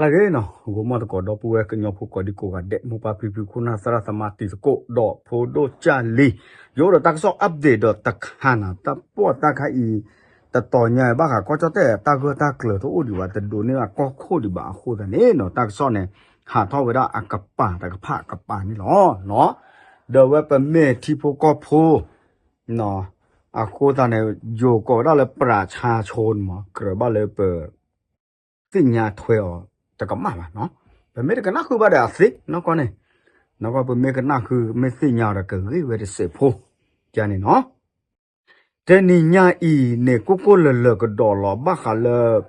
လၢဂ့ၤနီၤ ဂီၤမီၢ်သကိး ဒီပုၢ်ဝဲၢ်ကညီဖိကိးဒံကိးဂၤဒဲး မိၢ်ပၢ်ဖံဖု ခိၣ်နၢ်သရၣ်သမါ တံၤသကိး ဒီးဖိဒိၣ်ကၢ်လံၤ, ယအိၣ်ဒီးတၢ်ကစီၣ် update ဒီးတခါနၤ တၢ်ပီၢ်တၢ်ခါအံၤ တတီၤညါဘၣ်ဃးကီၢ်ကၠီၣ်တဲၣ် တၢ်ဂၢၢ်တၢ်ကျၢၤတအိၣ်ဒံးဘၣ် တဒိးန့ၢ်ဘၣ်ကီၢ်ခိၣ်ဒံးဘၣ်အဃိသတးန့ၣ်နီၤ တၢ်ကစီၣ်န့ၣ် ဟးထီၣ်ဝဲဒၣ်အကပၤတကဖၣ်အကပၤန့ၣ်လီၤ. ဒီးအဝဲပမ့ၢ်ထံဖိကီၢ်ဖိ အဃိသတးန့ၣ် ယိၤကိးဝဲဒၣ်လၢ ပြၢးဆါဆိန့ၣ်မး ကြၢးဘၣ်လၢပ သ့ၣ်ညါထွဲအီၤတကမၣ်ဘၣ်နီၤ, ပမ့ၢ်တကနၣ်ဃုာ်ဘၣ်ဒီးအသ့နီၢ်ကီၢ်န့ၣ်, နီၢ်ကီၢ်ပမ့ၢ်ကနၣ်ဃုာ် မ့ၢ်သ့ၣ်ညါအီၤဒီးကဂ့ၢ်ဝဲတစဲးဖိ ယၤန့ၣ်နီၤ. တနံၤညါအံၤန့ၣ် ကိၢ်ကိၢ်လၢၤလၢၤကဒီးလီၤ ဘၣ်ဃးလၢ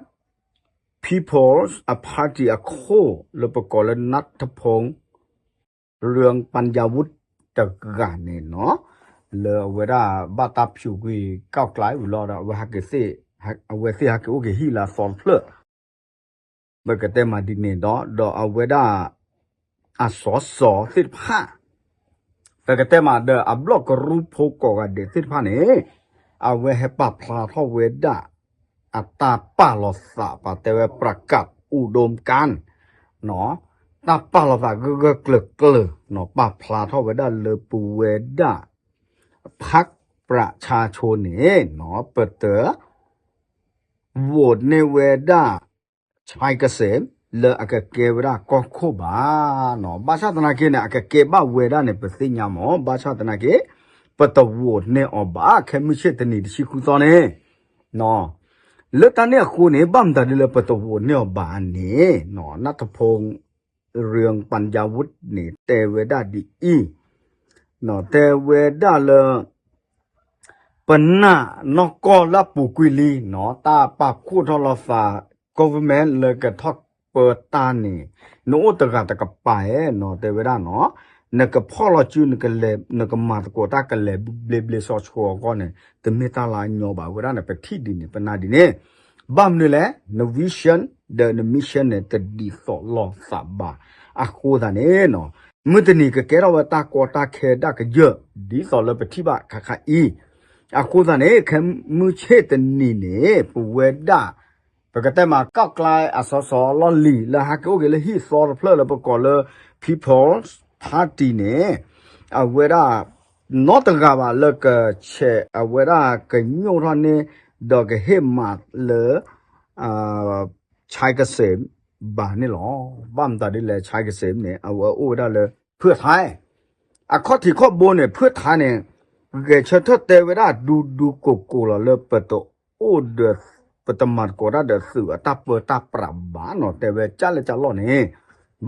People's Party အခိၣ်လၢပကိးလၢ နၢ်ထဖူ ရၢပၣ်ယၣ်ဝူး တဂၤန့ၣ်နီၤ, လၢအဝဲဒၣ်ဘၣ်တၢ်ဖၠူးကွံာ် ကၠီၣ်ကျဲဝံၤလီၤဒီး အဝဲသ့ၣ်ဟဲက့ၤအိၣ်က့ၤဟံၣ်လၢအသီတဖျၢၣ် ပကတဲမးဒ်န့ၣ်ဒီး ဒီးအဝဲဒၣ် အစီစီသ့ၣ်တဖၣ် ပကတဲမးဒီးအဘျီၣ်ကရူၢ်ဖိကိးဂၤဒဲးသ့ၣ်တဖၣ်န့ၣ် အဝဲဟဲပာ်ဖျါထီၣ်ဝဲဒၣ် အတၢ်ပာ်လီၤသး ပတဲဝဲ ပြၢးကၣ် အူဒိၣ်ကၣ် တၢ်ပာ်လီၤသးဂၢၢ်ဂၢၢ်ကျၢၤကျၢၤ ပာ်ဖျါထီၣ်ဝဲဒၣ်လၢပဝဲဒၣ် ဖးပြၢးဆါဆိန့ၣ် ပတ vote န့ၢ်ဝဲဒၣ် ဆဲကစ့း လၢအကကဲဝဲဒၣ်ကီၢ်ခိၣ်ဘၣ်နီၤ, ဘၣ်ဆၣ်သနာ်က့န့ၣ် အကကဲဘၣ်ဝဲဒၣ်န့ၣ် ပသ့ၣ်ညါမး, ဘၣ်ဆၣ်သနာ်က့ ပတ vote န့ၢ်အီၤဘၣ် ခဲမုၢ်ဆ့ၣ်တနံၤတဆံဃုသီန့ၣ် လၢတၢ်န့ၣ်အဃိန့ၣ် ဘၣ်မတၤဒ်လၢပတ vote န့ၢ်အီၤဘၣ်န့ၣ် နၢ်ထဖူ ရၢပၣ်ယၣ်ဝူးန့ၣ် တဲဝဲဒၣ်ဒ်အံၤ တဲဝဲဒၣ်လၢ ပနၢ်နီၢ်ကီၢ်လၢအပူၤကွံာ်လံနီၤ, တၢ်ပာ်ဖှိၣ်ထီၣ်လိာ်သး government လၢကထီၣ်ပၢတၢ်န့ၣ် နအိၣ်တဂၤတကပၤဧါနီၤ, တဲဝဲဒၣ်နီၤ, နကဖီၣ်လီၤစု နကမၤသကိးတၢ်ကလဲၤဘျ့ဘျ့ဆှီဆှီအဂီၢ်န့ၣ် တမ့ၢ်တၢ်လၢအညီဘၣ်, ဝဲဒၣ်န့ၣ် ပထံၣ်ဒ်န့ၣ် ပနၢ်ဒ်န့ၣ်, ဘၣ်မနုၤလဲၣ် န vision ဒီးန mission န့ၣ် တဒ်သိးလိာ်သးဘၣ်. အဃိသတးန့ၣ်နီၤ မုၢ်တနံၤကကဲထီၣ်ဝဲတၢ်ကီတၢ်ခဲဒၣ်ကယၢၢ် ဒ်သိးလၢပထံၣ်ဘၣ်ခါခါအံၤ, အဃိသတးန့ၣ် ခဲမုၢ်ဆ့ၣ်တနံၤန့ၣ် ပဝဲဒၣ် ပကတဲမး ကၠီၣ်ကျဲအစီစီလီၢ်လံၤ လၢဟဲက့ၤအိၣ်က့ၤလၢဟံၣ်သီတဖျၢၣ်လၢပကိးလၢ People's Party န့ၣ် အဝဲဒၣ် နီတဂၤဘၣ်လၢကဆဲး အဝဲဒၣ်ကညိၣ်ထီၣ်န့ၢ် ဒီးကဟ့ၣ်မးလၢ ဆဲကစ့း ဘၣ်န့ၣ်လီၤ. ဘၣ်မတၤဒ်လဲၣ် ဆဲကစ့း န့ၣ် အဝဲအိၣ်ဝဲဒၣ်လၢ ဖုၣ်ထါ အခီၣ်ထံးခီၣ်ဘိန့ၣ် ဖုၣ်ထါန့ၣ် ဂဲၤဆၢထၢၣ်တဲဝဲဒၣ်ဒူဒူကိးကိးလီၤလၢပတအိၣ်ဒီး ပတမၤသကိးတၢ်ဒီးသုးအတၢ်ပၢတၢ်ပြးဘၣ်နီၤ, တဲဝဲကၢ်လၢကၢ်လီၢ်န့ၣ်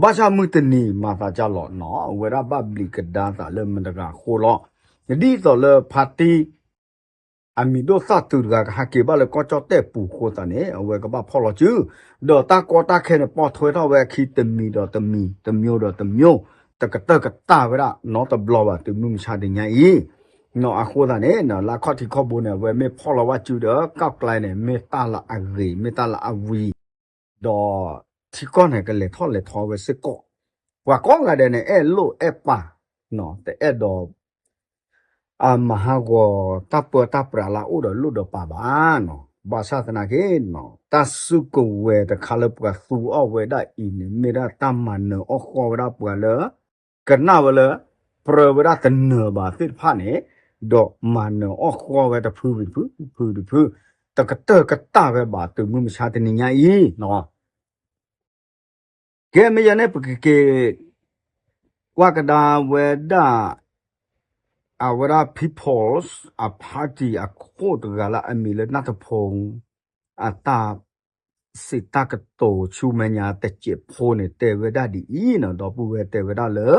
ဘၣ်ဆၣ်မုၢ်တနံၤမၤသးကၢ်လီၤနီၤ, အဝဲဒၣ်ဘၣ်ဘျံးကဒါသးလၢမတၤတဂၤအဃိလီၤ. ဒ်သိးလၢ party အမံၤဒိၣ်သၣ်တုၤတဂၤကဟးက့ၤဘၣ်လၢကီၢ်ကၠီၣ်တဲၣ်ပူၤအဃိသတးန့ၣ် အဝဲကဘၣ်ဖီၣ်လီၤစု, ဒီးတၢ်ကီတၢ်ခဲန့ၣ် ပိာ်ထွဲထီၣ်ဝဲအခံတမံၤဒီးတမံၤ တမျိုးဒီးတမျိုး, တကတၢၢ်ကတၢၢ်ဝဲဒၣ်နီတဘျီဘၣ် တုၤမုၢ်မဆါတနံၤညါအံၤ နီၤ, အဃိသတးန့ၣ် လၢအခီၣ်ထံးခီၣ်ဘိန့ၣ် အဝဲမ့ၢ်ဖီၣ်လီၤဝဲစုဒီး ကၠီၣ်ကျဲန့ၣ် မ့ၢ်တၢ်လၢအဂ့ၤ မ့ၢ်တၢ်လၢအဝံၤ ဒီးထံကီၢ်န့ၣ် ကလဲၤထီၣ်လဲၤထီဝဲစ့ၢ်ကီး, ပှၤကိးဂၤဒဲးန့ၣ် အဲၣ်လိၣ်အဲၣ်ပာ်, တအဲၣ်ဒိး အမၤဟးဂီၤတၢ်ပၢတၢ်ပြးလၢအအိၣ်ဒီးလိၣ်ဒီးပာ်ဘၣ်နီၤ, ဘၣ်ဆၣ်သနာ်က့နီၤ တၢ်စုကဝဲၤတခါလၢပှၤသူအီၤဝဲဒၣ်အံၤန့ၣ် မ့ၢ်ဒၣ်တၢ်မၤနၢၤအီၣ်ဃီဝဲဒၣ်ပှၤလၢ ကနၣ်ဝဲလၢ ပြၢဝဲဒၣ်တနၢၤဘၣ်သ့ၣ်တဖၣ်န့ၣ်, ဒီးမၤနၢၤအီၣ်ဃီဝဲတဖုတဖု တဖုတဖု, တကတၢၢ်ကတၢၢ်ဝဲဘၣ် တုၤမုၢ်မဆါတနံၤညါအံၤနီၤ ကဲ မ့ၢ်ယၤန့ၣ် ပကက့ၤ ကွၢ်ကဒါဝဲဒၣ် အဝဲဒၣ် People's Party အခိၣ်တဂၤလၢအမံၤလၢ နၢ်ထဖူ အတၢ်စံးတၢ်ကတိၤဆူမဲာ်ညါတစဲးဖိန့ၣ် တဲဝဲဒၣ်ဒ်အံၤနီၤ, ဒီပုၢ်ဝဲၢ်တဲဝဲဒၣ်လၢ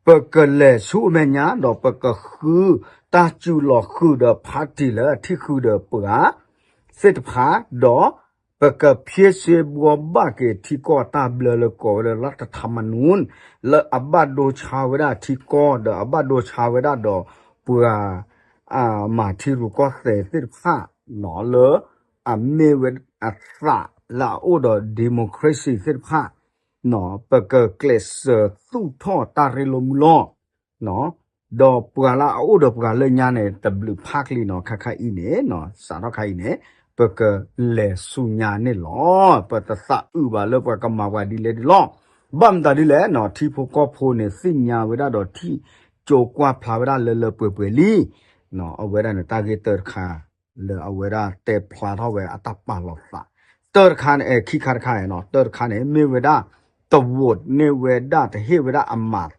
ပကလဲၤဆူအမဲာ်ညါ ဒီးပကဃုတၢ်စူၤလီၤဃုာ်ဒီး party လၢအထံၣ်ဃုာ်ဒီးပှၤသ့ၣ်တဖၣ်, ဒီး ပကဖျ့စ့ဘှီဘၣ်က့ၤထံကီၢ်အတၢ်ဘျၢလၢကိးဝဲလၢ လါတထးမနူၣ် လၢအဘၣ်ဒိဆါဝဲဒၣ်ထံကီၢ် ဒီးအဘၣ်ဒိဆါဝဲဒၣ်ဒီးပှၤ မၤထံရူၢ်ကီၢ်သဲးသ့ၣ်တဖၣ် လၢအမ့ၢ်ဝဲအသးလၢအအိၣ်ဒီး democracy သ့ၣ်တဖၣ် ပကကျဲးစၢးသူၣ်ထီၣ်တၢ်ရ့လိာ်မုာ်လိာ် ဒီးပှၤလၢအအိၣ်ဒီးပှၤလၢညါန့ၣ် တဘျုးဖးကျံနီၤ, ခါခါအံၤန့ၣ် စးထီၣ်ခါအံၤန့ၣ် ပကလဲၤဆူညါန့ၣ်လီၤ. ပတသးအုးဘၣ်လၢပှၤကမၤပှၤဒ်လဲၣ်ဒ်လဲၣ်. ဘၣ်မတၤဒ်လဲၣ်နီၤ ထံဖိကီၢ်ဖိန့ၣ် သ့ၣ်ညါဝဲဒၣ်ဒီးထံၣ်ကၠိကွၢ်ဖျါဝဲဒၣ်လၢလၢပှဲၤပှဲၤလံ. အဝဲဒၣ်န့ၣ် တၢ်ဂ့ၢ်တၢတခါ လၢအဝဲဒၣ်တဲဖျါထီၣ်ဝဲအတၢ်ပာ်လီၤသး တၢတခါန့ၣ် ခံခါတခါန့ၣ်နီၤ တၢတခါန့ၣ် မ့ၢ်ဝဲဒၣ် တဝိးန့ၢ်ဝဲဒၣ်တဟ့ၣ်ဝဲဒၣ်အမၤ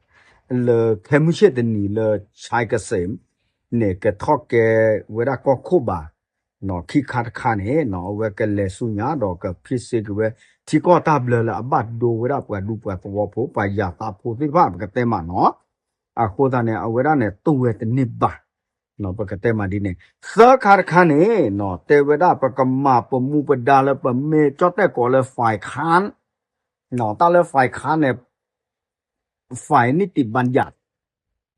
လၢခဲမုၢ်ဆ့ၣ်တနံၤလၢ ဆဲကစ့း န့ၣ် ကထီၣ်ကဲဝဲဒၣ်ကီၢ်ခိၣ်ဘၣ်. ခံခါတခါန့ၣ်နီၤ အဝဲကလဲၤဆူညါဒီးကဖ့စ့က့ၤဝဲ ထံကီၢ်တၢ်ဘျၢလၢအဘၣ်ဒိဝဲဒၣ်ပှၤဒူပှၤသဝီဖိ ပှၤယၤသးဖိသ့ၣ်တဖၣ် ပကတဲမးနီၤ. အဃိသတးန့ၣ် အဝဲဒၣ်န့ၣ် တူၢ်ဝဲတန့ၢ်ဘၣ် ပကတဲမးဒ်န့ၣ်. သၢခါတခါန့ၣ်နီၤ တဲဝဲဒၣ်ပကမၤပမူပဒါလၢပမ့ၢ်ကၠီၣ်တဲၣ်ကိးလၢ ฝ่ายค้าน တၢ်လၢ ฝ่ายค้าน န့ၣ် ฝ่ายนิติบัญญัติ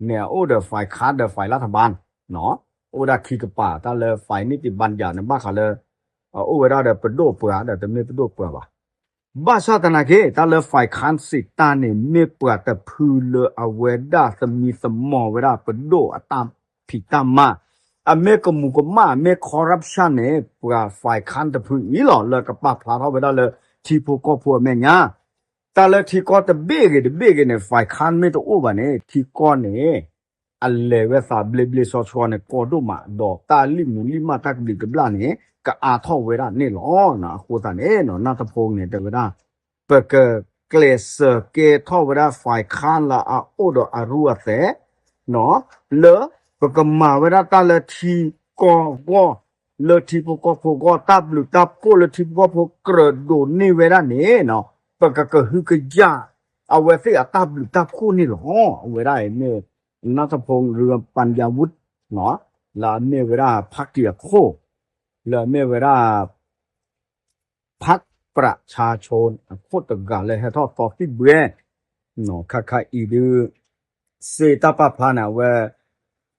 န့ၣ် အိၣ်ဒီး ฝ่ายค้าน ဒီး ฝ่ายรัฐบาล အိၣ်ဒၣ်ခံကပၤ တၢ်လၢ ฝ่ายนิติบัญญัติ န့ၣ် ဘၣ်ဃးလၢ အိၣ်ဝဲဒၣ်ဒီးပဒိၣ်ပှၤဒီးတမ့ၢ်ပဒိၣ်ပှၤဘၣ်. ဘၣ်ဆၣ်သနာ်က့ တၢ်လၢ ฝ่ายค้าน စံးတၢ်န့ၣ် မ့ၢ်ပှၤတဖုလၢအဝဲဒၣ်သမံသမိးဝဲဒၣ်ပဒိၣ်အတၢ်ဖံးတၢ်မၤ အမ့ၢ်ကမူၤကမၣ် မ့ၢ် corruption န့ၣ် ပှၤ ฝ่ายค้าน တဖုအံၤလီၤ လၢကပာ်ဖျါထီၣ်ဝဲဒၣ်လၢထံဖိကီၢ်ဖိအမဲာ်ညါ တၢ်လၢထံကီၢ်တဘ့ၣ်ဂ့ၤတဘ့ၣ်ဂ့ၤန့ၣ် ฝ่ายค้าน မ့ၢ်တအိၣ်ဘၣ်န့ၣ် ထံကီၢ်န့ၣ် အလဲၤဝဲသးဘျ့ဘျ့ဆှီဆှီန့ၣ် ကီဒိၣ်မး ဒီးတၢ်လံၣ်မူလံၣ်မၢ်တၢ်ကဘျံးကဘျၣ်န့ၣ် ကအါထီၣ်ဝဲဒၣ်န့ၣ်လီၤ. အဃိသတးန့ၣ် နၢ်တဖိန့ၣ် တဲဝဲဒၣ် ပကကျဲးစၢးကဲထီၣ်ဝဲဒၣ် ฝ่ายค้าน လၢအအိၣ်ဒီးအရူအသဲး လၢပကမၤဝဲဒၣ်တၢ်လၢထံကီၢ်ဂီၢ် လၢထံဖိကီၢ်ဖိဂီၢ် တၢ်ဘျုးတၢ်ဖှိၣ်လၢထံဖိကီၢ်ဖိကြၢးဒိးန့ၢ်ဝဲဒၣ်န့ၣ် ပကကဟုကယာ် အဝဲသ့ၣ်အတၢ်ဘျုးတၢ်ဖှိၣ်န့ၣ်လီၤ. အဝဲဒၣ်အံၤမ့ၢ် နၢ်တဖိ ရူပၢၣ်ယၤဝူး လၢအမ့ၢ်ဝဲဒၣ် พรรค အခိၣ် လၢအမ့ၢ်ဝဲဒၣ် พรรคประชาชน အခိၣ်တဂၤလၢဟဲထီၣ်သီသံၣ်ဘှဲ ခါခါအံၤဒုး စ့တၢ်ပာ်ဖျါန့ၣ် အဝဲ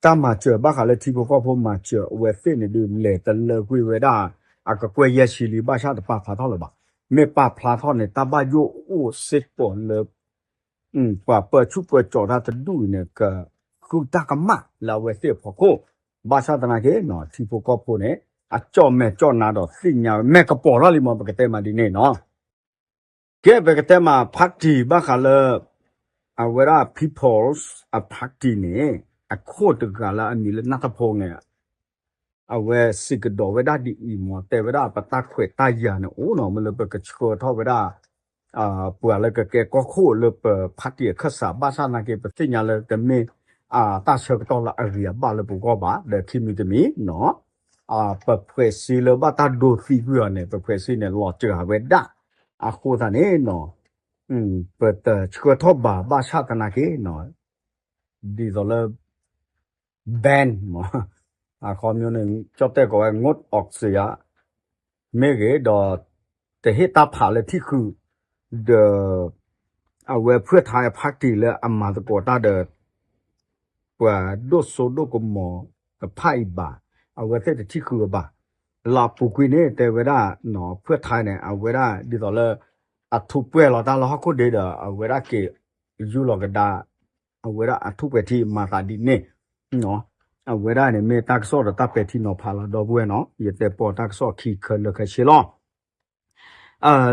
တၢ်မၤစၢၤဘၣ်ဃးလၢထံဖိကီၢ်ဖိမၤစၢၤအဝဲသ့ၣ်န့ၣ်ဒုး လဲၤတလၢကွံာ်ဝဲဒၣ် အကကွဲၢ်ယဲၢ်ဆံလံ ဘၣ်ဆၣ်တပာ်ဖျါထီၣ်လၢၤဘၣ်. မ့ၢ်ပာ်ဖျါထီၣ်န့ၣ် တၢ်ဘၣ်ယိၣ်အိၣ်စ့ၢ်ကီးလၢ ပှၤပၢဆူၣ်ပၢကၠီၤတၢ်တဒူၣ်အံၤန့ၣ် ကဃုတၢ်ကမၣ်လၢအဝဲသ့ၣ်အဖီခိၣ်, ဘၣ်ဆၣ်သနာ်က့ ထံဖိကီၢ်ဖိန့ၣ် အကၠီၣ်မဲာ်ကၠီၣ်နါဒီးသ့ၣ်ညါဝဲ မဲာ်ကပီၤထီၣ်လံမး ပကတဲမးဒ်န့ၣ်နီၤ. ကဲ ပကတဲမး party ဘၣ်ဃးလၢ အဝဲဒၣ် People's အ party န့ၣ် အခိၣ်တဂၤလၢအမံၤလၢနၢ်တဖိန့ၣ် အဝဲစံးကဒီးဝဲဒၣ်ဒ်အံၤမး တဲဝဲဒၣ်ပတၢ်ခွဲးတၢ်ယာ်န့ၣ်အိၣ်နီၤ မ့ၢ်လၢပကဆှၢထီၣ်ဝဲဒၣ် ပှၤလၢကကဲကီၢ်ခိၣ်လၢပ party အခၢၣ်စး ဘၣ်ဆၣ်သနာ်က့ ပသ့ၣ်ညါလၢတမ့ၢ် တၢ်ဆၢကတီၢ်လၢအဂ့ၤအဘၣ်လၢပဂီၢ်ဘၣ် ဒီးခံမံၤတမံၤ ပဖွဲ့စည်းလၢဘၣ်တၢ်ဒိသံကွံာ်အီၤန့ၣ် ပဖွဲ့စည်းန့ၣ် လီၤစှၤဝဲဒၣ် အဃိသတးန့ၣ် ပတဆှၢထီၣ်ဘၣ် ဘၣ်ဆၣ်သနာ်က့ ဒ်သိးလၢ ban မး အခီပညီန့ၣ် ကၠီၣ်တဲၣ်ကိးဝဲ งดออกเสียง မ့ၢ်ဂ့ၤ ဒီးတဟ့ၣ်တၢ်ဖးလၢထံၣ်ဃုာ် ဒီး အဝဲဖုၣ်ထါ party လၢအမၤသကိးတၢ်ဒီး ပှၤဒိၣ်စိဒိၣ်ကမီၤတဖၣ်အံၤဘၣ်, အဝဲသ့ၣ်တထံၣ်ဃုာ်အီၤဘၣ်. လၢအပူၤကွံာ်န့ၣ် တဲဝဲဒၣ် ဖုၣ်ထါန့ၣ် အဝဲဒၣ်ဒ်သိးလၢ အထူးပှဲၤလီၤတၢ်လၢဟီၣ်ခိၣ်ဒ့ဒီး အဝဲဒၣ်က့ၤယူၢ်လီၤကဒါ အဝဲဒၣ်အထူးပှဲၤထံမၤသးဒ်န့ၣ် အဝဲဒၣ်န့ၣ်မ့ၢ်တၢ်ကစီၣ်ဒီးတၢ်ပဲာ်ထံနီၤဖးလီၤ ဒီပုၢ်ဝဲၢ်နီၤ, ယတဲပီတၢ်ကစီၣ်ခံခဲလၢာ်ခဲဆ့လီၤ.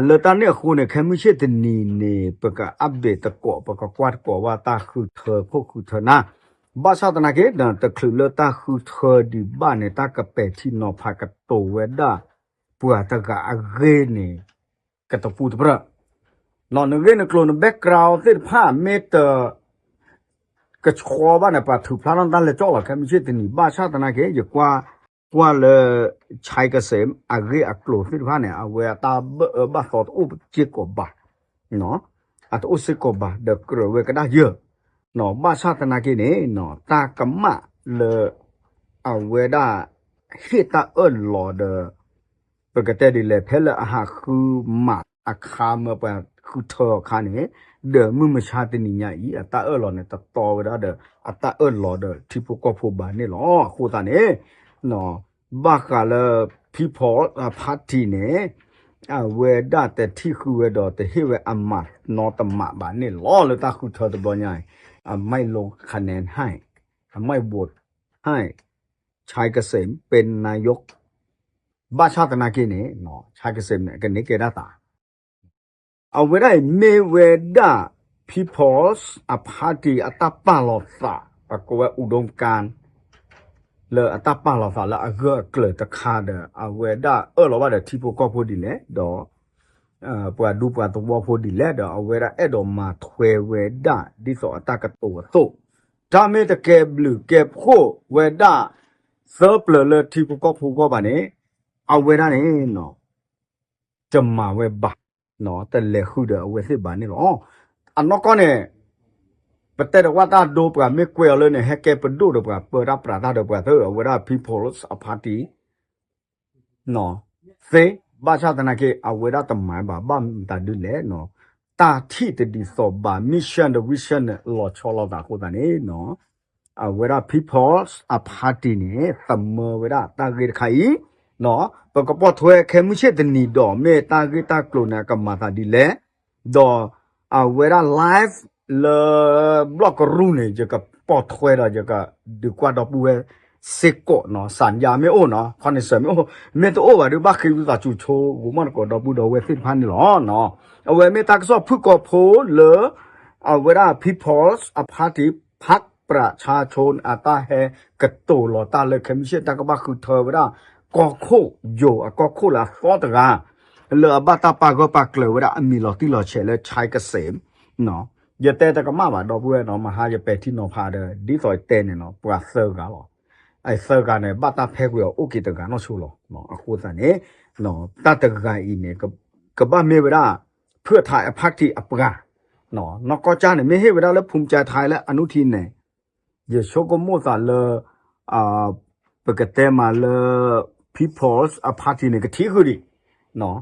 လၢတၢ်န့ၣ်အဃိန့ၣ် ခဲမုၢ်ဆ့ၣ်တနံၤန့ၣ် ပက update သကိး ပကကွၢ်သကိးဝဲတၢ်ဃုထၢခိၣ်ဃုထၢနၢ်, ဘၣ်ဆၣ်သနာ်က့ တချုးလၢတၢ်ဃုထၢဒံးဘၣ်န့ၣ် တၢ်ကပဲာ်ထံနီၤဖးကတိၤဝဲဒၣ် ပှၤတဂၤအဂ့ၢ်န့ၣ် ကတပူၤတပြၢၢ် နဂ့ၢ်နကျိၤန background သ့ၣ်တဖၣ်မ့ၢ်တ ကဆှီဘၣ်န့ၣ် ပှၤထုးဖျါထီၣ်တၢ်လဲၤကၠီၣ်လီၤ ခဲမုၢ်ဆ့ၣ်တနံၤ ဘၣ်ဆၣ်သနာ်က့ ယကွၢ် ကွၢ်လၢ ဆဲကစ့း အဂ့ၢ်အကျိၤသ့ၣ်တဖၣ်န့ၣ် အဝဲအတၢ်ဘၢၣ်အၢဘၣ်သီတအိၣ်စ့ၢ်ကီးဘၣ်, အတအိၣ်စ့ၢ်ကီးဘၣ် ဒီးကြၢးဝဲကဒါယၢ် ဘၣ်ဆၣ်သနာ်က့န့ၣ် တၢ်ကမၣ်လၢ အဝဲဒၣ် ဟ့ၣ်တၢ်အၢၣ်လီၤဒီး ပကတဲဒ်လဲၣ် ဖဲလၢအဟးဃုမၤအခါ မၢပှၤဃုထၢအခါန့ၣ် ဒီးမုၢ်မဆါတနံၤညါအံၤ အတၢ်အၢၣ်လီၤန့ၣ် တတီဝဲဒၣ်ဒီး အတၢ်အၢၣ်လီၤဒီးထံဖိကီၢ်ဖိဘၣ်န့ၣ်လီၤ. အဃိသတးန့ၣ် ဘၣ်ဃးလၢ People Party န့ၣ် အဝဲဒၣ်တထံၣ်ဃုာ်ဝဲဒီး တဟ့ၣ်ဝဲအမၤနီတမးဘၣ်န့ၣ်လီၤ. လၢတၢ်ဃုထၢတဘျီညါအံၤ အမိုက်လိုခနဲၣ်ဟဲ အမိုက်ဘိးဟဲ ဆဲကစ့း ပ့ၤနါယိး ဘၣ်ဆၣ်သနာ်က့န့ၣ် ဆၣ်ကစ့းန့ၣ် ကန့ၢ်ကဲဒၣ်သး အဝဲဒၣ်အံၤမ့ၢ်ဝဲဒၣ် People's အ party အတၢ်ပာ်လီၤသး ပကိးဝဲ ဥဒိကၣ် လၢအတၢ်ပာ်လီၤသးလၢအဂၢၢ်အကျၢၤတခါဒီး အဝဲဒၣ်အၢၣ်လီၤဘၣ်ဒီးထံဖိကီၢ်ဖိဒ်လဲၣ် ဒီး ပှၤဒူပှၤသဝီဖိဒ်လဲၣ် ဒီးအဝဲဒၣ်အဲၣ်ဒိးမၤထွဲဝဲဒၣ် ဒ်သိးအတၢ်ကတိၤအသိး, တၢ်မ့ၢ်တကဲဘျုးကဲဖှိၣ်ဝဲဒၣ် သၢပျၢၤလၢထံဖိကီၢ်ဖိအဂီၢ်ဘၣ်န့ၣ် အဝဲဒၣ်န့ၣ် တမၤဝဲဘၣ်, တလဲၤဃုာ်ဒီးအဝဲသ့ၣ်ဘၣ်န့ၣ်လီၤ. အနီၢ်ကီၢ်န့ၣ် ပတဲတဝၣ်တၢ်ဒိပှၤမ့ၢ်ကွဲးအီၤလၢန့ၣ် ဟဲကဲပဒိၣ်ဒီးပှၤပၢတၢ်ပြးတၢ်ဒီးပှၤသၢ အဝဲဒၣ် People's အ party သ့, ဘၣ်ဆၣ်သနာ်က့ အဝဲဒၣ်တမၤဘၣ် ဘၣ်မတၤဒ်လဲၣ်, တၢ်ထံၣ်တဒ်သိးဘၣ် mission ဒီး vision န့ၣ် လီၤဆီလိာ်သးအဃိသတးန့ၣ် အဝဲဒၣ် People's အ party န့ၣ် သမၢဝဲဒၣ်တၢ်ဂ့ၢ်တခါအံၤ, ပကပိာ်ထွဲခဲမုၢ်ဆ့ၣ်တနံၤဒီး မ့ၢ်တၢ်ဂ့ၢ်တၢ်ကျိၤန့ၣ် အကမၤသးဒ်လဲၣ်, ဒီးအဝဲဒၣ် live လၢ ဘျီၣ်ကရူၢ်န့ၣ် ယကပိာ်ထွဲဒီးယကဒုးကွၢ်ဒီပုၢ်ဝဲၢ်စ့ၢ်ကီးနီၤ, စၣ်ယါမ့ၢ်အိၣ်နီၤ ခီနစၢၤမ့ၢ်အိၣ်, မ့ၢ်တအိၣ်ဘၣ်ဒီး ဘၣ်ဃ့ဝံသးစူၤဆိ ဂိၤမီၣ်တကိးဒီပုၢ်ဒီဝဲၢ်သ့ၣ်တဖၣ်န့ၣ်လီၤ. အဝဲမ့ၢ်တၢ်ကစီၣ်ဖုၣ်ကိာ်ဖိလၢ အဝဲဒၣ် People's အ party ဖးပြးဆါဆိ အတၢ်ဟဲကတိၤလီၤတၢ်လၢခဲမုၢ်ဆ့ၣ် တၢ်ကဘၣ်ဃုထၢဝဲဒၣ် ကီၢ်ခိၣ်ယိၤအကီၢ်ခိၣ်လၢအသီတဂၤ လၢအဘၣ်တၢ်ပာ်ဂၢၢ်ပာ်ကျၢၤဝဲဒၣ်အမံၤလီၤတံၢ်လီၤဆဲးလၢ ဆၣ်ကစ့း ယတဲတကမၣ်ဘၣ် ဒီပုၢ်ဝဲၢ်နီၤ, မဟါယပဲာ်ထံနီၤဖးဒီး ဒ်သိးယတဲန့ၣ်နီၤ ပှၤသၢဂၤလီၤ. အသၢဂၤန့ၣ် ဘၣ်တၢ်ဖဲကွံာ်အီၤအိၣ်က့ၤတဂၤနီၢ်ဆိလီၤ. အဃိသတးန့ၣ် တၢ်တဂၤအံၤန့ၣ် ကဘၣ်မ့ၢ်ဝဲဒၣ် ဖုၣ်ထါအ party အပှၤ နီၢ်ကီၢ်ကၢ်န့ၣ် မ့ၢ်ဟ့ၣ်ဝဲဒၣ်လၢ ဖူမကၠဲးထါ လၢအနုထံန့ၣ် ယဆိကမိၣ်သးလၢ ပကတဲမးလၢ People's အ party န့ၣ် ကထံၣ်ဃုာ်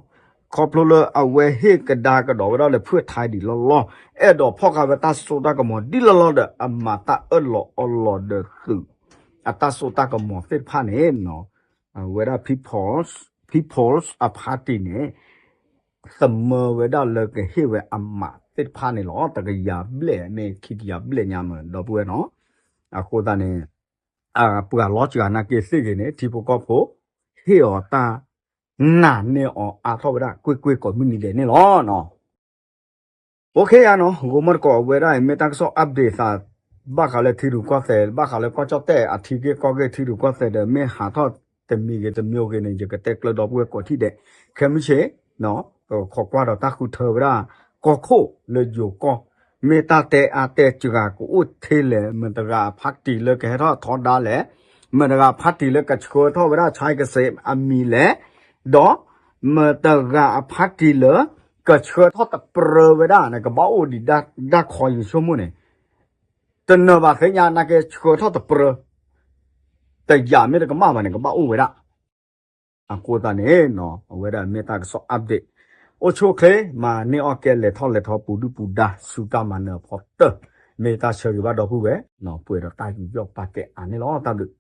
ဒံး ခီဖျိလၢအဝဲဟ့ၣ်ကဒါကဒီးဝဲဒၣ်လၢဖုၣ်ထါဒံးလီၢ်လီၢ်, အဲၣ်ဒိးဖီၣ်ဃာ်ဝဲတၢ်စိတၢ်ကမီၤဒ်လီၢ်လီၢ်ဒီး အမၤတၢ်အၢၣ်လီၤအီလီၤဒီးသုး အတၢ်စိတၢ်ကမီၤသ့ၣ်တဖၣ်န့ၣ် အဝဲဒၣ် People's, People's အ party န့ၣ် သမၢဝဲဒၣ်လၢကဟ့ၣ်ဝဲအမးသ့ၣ်တဖၣ်န့ၣ်လီၤ. တကယၤဘျဲၣ်မ့ၢ်ခံကယၤဘျဲၣ်ညါမး ဒီပုၢ်ဝဲၢ်နီၤ. အဃိသတးန့ၣ် ပှၤလီၤစှၤနာ်က့သ့ၣ်ဂ့ၤန့ၣ် ထံဖိကီၢ်ဖိ ဟ့ၣ်အီၤတၢ်နာ်န့ၢ်အီၤအါထီၣ်ဝဲဒၣ် ကွ့ၢ်ကွ့ၢ်ကိးမုၢ်နံၤဒဲးန့ၣ်လီၤ. အိၣ်ခ့ယါနီၤ ဂိၤမီၣ်တကိးအဝဲဒၣ်အံၤ မ့ၢ်တၢ်ကစီၣ် update သး ဘၣ်ဃးလၢထံရူၢ်ကီၢ်သဲး ဘၣ်ဃးလၢကီၢ်ကၠီၣ်တဲၣ်အထံဂ့ၢ်ကီၢ်ဂ့ၢ် ထံရူၢ်ကီၢ်သဲးဒီး မ့ၢ်ဟးထီၣ်တမံၤဂ့ၤတမံၤဂ့ၤန့ၣ် ယကတဲကျၢဒီပုၢ်ဝဲၢ်ကိးထံၣ်ဒဲး ခဲမုၢ်ဆ့ၣ် ခိးကွၢ်ဒီးတၢ်ဃုထၢဝဲဒၣ် ကီၢ်ခိၣ်လၢယိၤကီၢ် မ့ၢ်တၢ်တဲအါတဲစှၤကအိၣ်ထဲလဲၣ်, မတၤတဂၤအ party လၢကဟဲထီၣ်ထီဒါလဲၣ်, မတၤတဂၤအ party လၢကဆှၢထီၣ်ဝဲဒၣ် ဆၣ်ကစ့း အမံၤလဲၣ်, ဒီး မတၤတဂၤအ party လၢ ကဆှၢထီၣ်တပြၢဝဲဒၣ်န့ၣ် ကဘၣ်အိၣ်ဒံးဒၣ်ခီယဆိကမိၣ်န့ၣ်, တနၢၤဘၣ်သ့ၣ်ညါနာ်က့ဆှၢထီၣ်တပြၢ တယာ်မ့ၢ်တကမၣ်ဘၣ်န့ၣ် ကဘၣ်အိၣ်ဝဲဒၣ်. အဃိသတးန့ၣ် အဝဲဒၣ်မ့ၢ်တၢ်ကစီၣ် update အိၣ်ဆူၣ်အိၣ်ချ့ မၤန့ၢ်အီၣ်ကဲလဲၤထီၣ်လဲၤထီ ပူၤဒုၣ်ပူၤဒါ ဆူတၢ်မၤနၢၤအဖီတၢၢ် မ့ၢ်တၢ်ဆၢဂ့ၤဘၣ်ဒီပုၢ်ဝဲၢ် ပှဲၤဒီးတၢ်ယူးယီၣ်ပာ်ကဲအါန့ၣ်လီၤ. တၢ်ဘျုး